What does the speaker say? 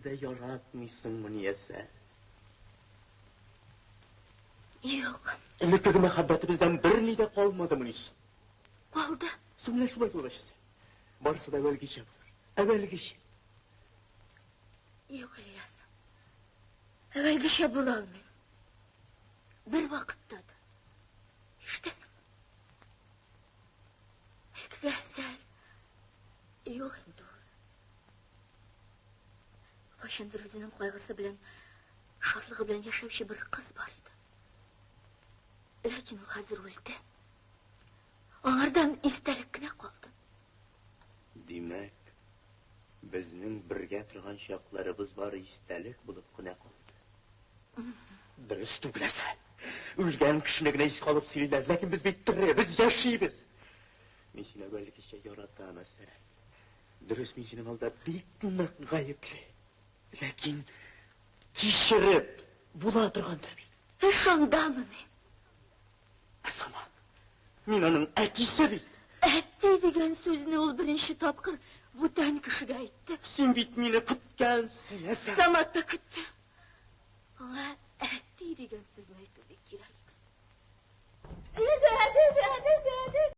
дә яратмыйсыңмыни, Әсәл? Юк. Элеккеге мәхәббәтебездән берни дә калмадымыни соң? Калды. Соң менә шулай булгач, Әсәл. Барысы да әүвәлгечә булыр. Әүвәлгечә. Юк, Ильяс. Әүвәлгечә була алмыйм. Бер вакытта да. Ишетәсеңме? Элеккеге Әсәл юк инде ул. Кайчандыр үзенең кайгысы белән, шатлыгы белән яшәүче бер кыз бар иде. Ләкин ул хәзер үлде. Аңардан истәлек кенә калды. Димәк, безнең бергә торган чакларыбыз бары истәлек булып кына калды. Дөрес түгел, Әсәл. Үлгән кешене генә искә алып сөйлиләр, ләкин без бит тере, без яшибез. Мин сине әүвәлгечә яратам, Әсәл. Дөрес, мин синең алда бик нык гаепле. Ләкин кичереп була торган да бит. Эш андамыни? Ә Самат? Мин аның әтисе бит. Әти дигән сүзне ул беренче тапкыр бүтән кешегә әйтте. Син бит мине көткәнсең, Әсәл. Самат та көтте. Аңа әти дигән сүзне әйтү бик кирәк иде.